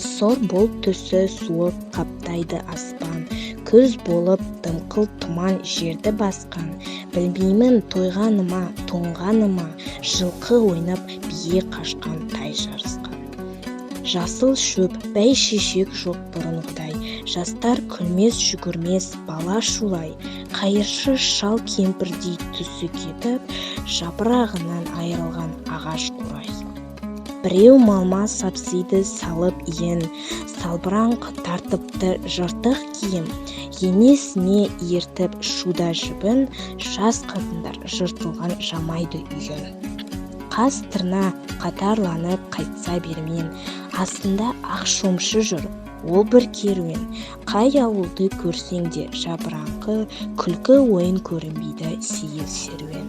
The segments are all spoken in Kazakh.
Сұр бұлт түсі суық қаптайды аспан. Күз болып дымқыл тұман жерді басқан. Білмеймін, тойғаны ма, тоңғаны ма, жылқы ойнап, бие қашқан, тай жарысқан. Жасыл шөп, бәй-шешек жоқ бұрынғыдай. Жастар күлмес, жүгірмес, бала шулай. Қайыршы шал кемпірдей түсі кетіп, жапырағынан айырылған ағаш қурай. Біреу малма сапсиды салып иін, салбыраңқы тартыпты жыртық киім. Енесіне ертіп шуда жібін, жас қатындар жыртылған жамайды үйін. Қаз тырна қатарланып қайтса бермен, астында ақ шомшы жүр, ол бір керуен. Қай ауылды көрсең де жабыраңқы, күлкі ойын көрінбейді, сейіл серуен.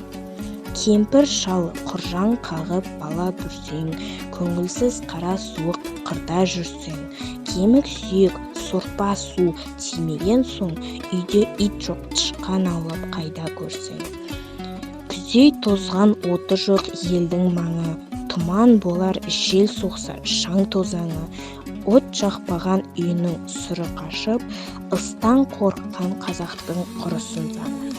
Кемпір шал құржаң қағып бала бүрсең, көңілсіз қара суық қырда жүрсең, кемік сүйек сорпа су тимеген соң, үйде ит жоқ, тышқан аулап қайда көрсең. Күзей тозған, оты жоқ елдің маңы, тұман болар жел соқса шаң тозаңы. От жақпаған үйінің сұры қашып, ыстан қорыққан қазақтың құрысын заңы.